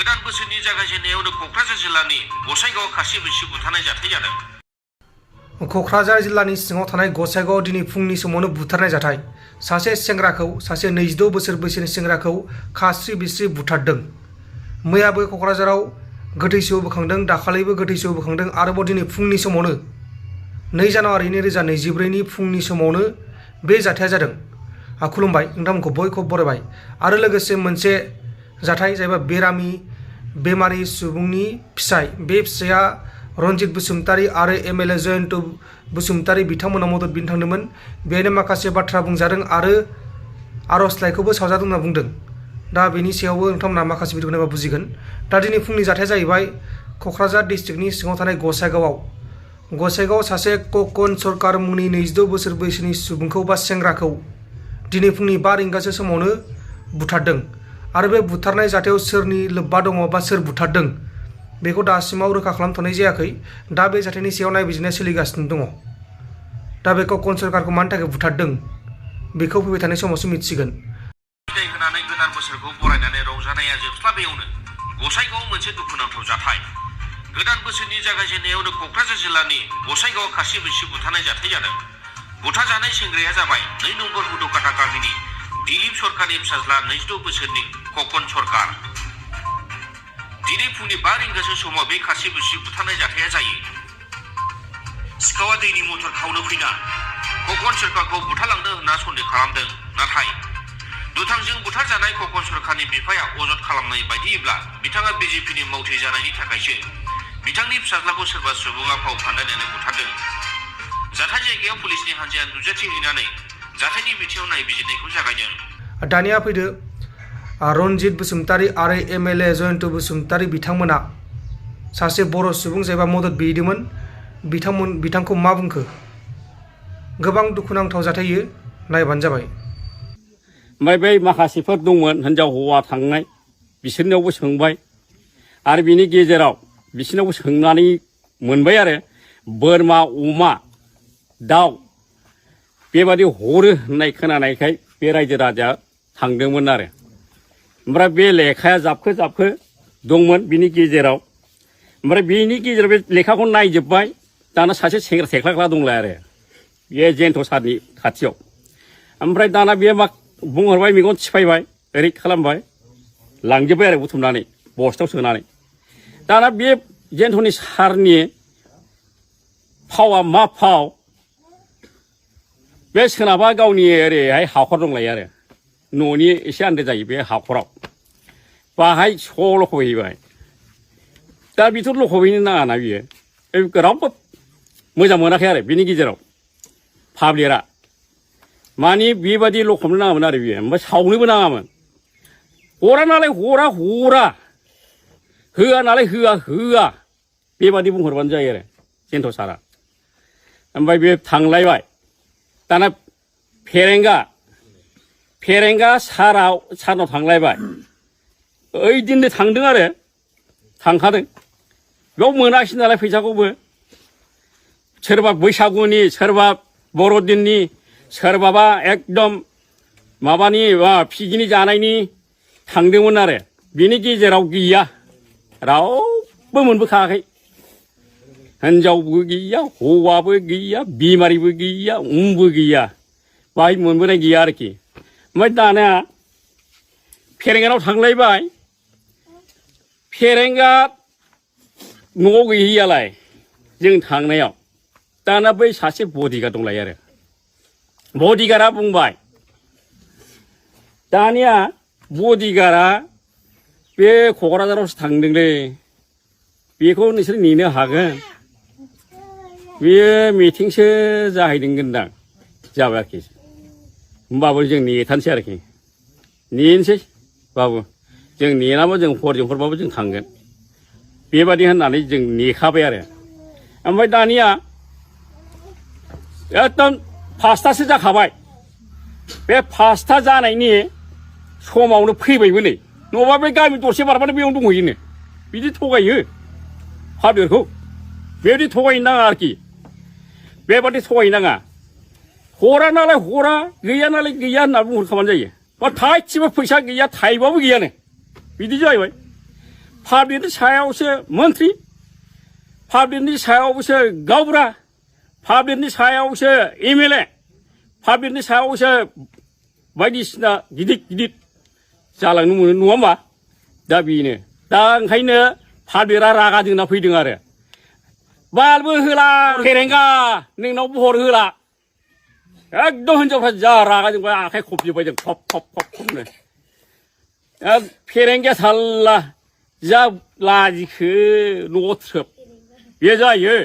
गोदान बोसोरनि जागायजेननायावनो क'क्राझार जिल्लानि गसाइगाव खासि बिसि बुथारनाय जाथाय जादों। क'क्राझार जिल्लानि सिङाव थानाय गसाइगावआव दिनै फुंनि समावनो बुथारनाय जाथाय। सासे सेंग्राखौ सासे 26 बोसोर बैसोनि सेंग्राखौ खास्रि बिस्रि बुथारदों। मैयाबो क'क्राझाराव गोथै सह बोखांदों, दाखालिबो गोथै सह बोखांदों। आरोबाव दिनै फुंनि समावनो 2 जानुवारि 2024 नि फुंनि समावनो बे जाथाया जादों। खुलुमबाय नोंथांमोनखौ बयखौबो बरायबाय। आरो लोगोसे मोनसे जाथाय जाहैबाय बेमारि सुबुंनि फिसाय, बे फिसाया रनजित बसुमतारी आरो एमएलए जयन्त बसुमतारी बिथांमोना मदद बिनो थांदोंमोन। बेहायनो माखासे बाथ्रा बुंजादों आरो आर'जलाइखौबो सावजादों होनना बुंदों। दा बेनि सायावबो नोंथांमोना माखासे भिडिअखौ नायबा बुजिगोन। दा दिनै फुंनि जाथाया जाहैबाय क'क्राझार डिस्ट्रिक्टनि सिङाव थानाय गसाइगावआव सासे ककन सरकार मुंनि 26 बोसोर बैसोनि सुबुंखौ बा सेंग्राखौ दिनै फुंनि 5 रिंगासो समावनो बुथारदों। आरो बे बुथारनाय जाथायाव सोरनि लोब्बा दङ बा सोर बुथारदों बेखौ दासिमाव रोखा खालामथ'नाय जायाखै। दा बे जाथायनि सायाव नायबिजिरनाया सोलिगासिनो दङ। दा बे ककन सरकारखौ मानि थाखाय बुथारदों बेखौ फैबाय थानाय समावसो मिथिसिगोन। बिदाय होनानै गोदान बोसोरखौ बरायनानै रंजानाया जोबस्लाबैयावनो गसाइगावआव मोनसे दुखुनांथाव जाथाय। गोदान बोसोरनि जागायजेननायावनो क'क्राझार जिल्लानि गसाइगाव खासि बिसि बुथारनाय जाथाय जादों। बुथारजानाय सेंग्राया जाबाय 2 नम्बर हुदकाटा गामिनि दिलीप सरकारनि फिसाज्ला 26 बोसोरनि ककन सरकार। दिनै फुंनि 5 रिंगासो समाव बे खासि बिसि बुथारनाय जाथाया जायो। सिखावा दैनि मटर खावनो फैना ककन सरकारखौ बुथारलांदों होनना सन्देह खालामदों। नाथाय दुथांजों बुथारजानाय ककन सरकारनि बिफाया अजद खालामनाय बायदिब्ला बिथाङा बिजेपिनि मावथि जानायनि थाखायसो बिथांनि फिसाज्लाखौ सोरबा सुबुङा फाव फान्दायनानै बुथारदों। जाथाय जायगायाव पुलिसनि हान्जाया नुजाथि हैनानै जाथायनि बिथिङाव नायबिजिरनायखौ जागायदों। दानिया फैदो रनजित बसुमतारी आरो एमएलए जयन्त बसुमतारी बिथांमोना सासे बर' सुबुं जायबा मदद बिदोंमोन बिथांखौ मा बुंखो? गोबां दुखुनांथाव जाथाय नायबानो जाबाय। ओमफ्राय बै माखासेफोर दंमोन हिनजाव हौवा थांनाय, बिसोरनियावबो सोंबाय। आरो बिनि गेजेराव बिसोरनावबो सोंनानै मोनबाय आरो बोरमा, अमा, दाउ बेबादि हरो होननाय खोनानायखाय बे रायजो राजाया थांदोंमोन आरो। ओमफ्राय बे लेखाया जाबखो दंमोन बिनि गेजेराव। ओमफ्राय बिनि गेजेराव बे लेखाखौ नायजोब्बाय। दाना सासे सेंग्रा थेख्लाख्ला दंलाय आरो बे जेन्थ सारनि खाथियाव। ओमफ्राय दाना बे मा बुंहरबाय, मेगन थिफायबाय, ओरै खालामबाय, लांजोब्बाय आरो बुथुमनानै बस्थायाव सोनानै। दाना बे जेन्थनि सारनि फावा मा फाव, बे सोनाबा गावनि ओरैहाय हाखर दंलायो आरो न'नि एसे आन्दो जायो बे हाखराव। बाहाय स' लखबहैबाय। दा बेथ' लखबहैनो नाङाना बियो। रावबो मोजां मोनाखै आरो बिनि गेजेराव पाब्लिकआ। मानि बेबादि लखबनो नाङामोन आरो बियो। ओमफ्राय सावनोबो नाङामोन। हरा नालाय हरा, होआ नालाय होआ बेबादि बुंहरबानो जायो आरो जेन्थ सारा। ओमफ्राय बे थांलायबाय। दाना फेरेंगा सारनाव थांलायबाय। ओइदिननो थांदों आरो थांखादों। बेयाव मोनाखिसै नालाय फैसाखौबो। सोरबा बैसागुनि, सोरबा बर'दिननि, सोरबाबा एकदम माबानि पिकनिक जानायनि थांदोंमोन आरो बिनि गेजेराव गैया, रावबो मोनबोखायाखै। हिनजावबो गैया, हौवाबो गैया, बेमारिबो गैया, उमबो गैया, बाहाय मोनबोनाय गैया आरोखि। ओमफ्राय दाना फेरेंगानाव थांलायबाय। फेरेंगा न'आव गैहैयालाय जों थांनायाव। दाना बै सासे बडिगार्ड दंलायो आरो बडिगार्डआ बुंबाय। दानिया बडिगार्डआ बे क'क्राझारावसो थांदोंलै, बेखौ नोंसोर नेनो हागोन, बेयो मिटिंसो जाहैदोंगोनदां जाबाय आरोखि। होमबाबो जों नेथानसै आरोखि, नेनोसै बाबु, जों नेनाबो जों हरजोंफोरबाबो जों थांगोन बेबादि होननानै जों नेखाबाय आरो। ओमफ्राय दानिया एकदम 5थासो जाखाबाय। बे 5था जानायनि समावनो फैबायबो नै। नङाबा बे गामि दरसे बारबानो बेयावनो दंहैयोनो। बिदि थगायो पाब्लिकखौ, बेबायदि थगायनो नाङा आरोखि। बेबादि थगायनो नाङा। हरा नालाय हरा, गैया नालाय गैया होनना बुंहरखाबानो जायो। मा थाइसेबो फैसा गैया, थाइबाबो गैयानो बिदि जाहैबाय। पाब्लिकनि सायावसो मन्त्रि पाब्लिकनि सायावसो गावबुरा पाब्लिकनि सायावसो MLA पाब्लिकनि सायावसो बायदिसिना गिदिर गिदिर जालांनो मोनो नङा होमबा दा बेनो दा ओंखायनो पाब्लिकआ रागा जोंना फैदों आरो बालबो होला फेरेंगा नोंनाव बहर होला एकदम हिनजावफ्रा जा रागा जोंबाय आखाइ खबजोब्बाय जों खब खब खब खबनो फेरेंगाया साल्ला जा लाजिखो न'आव थ्रोब बे जायो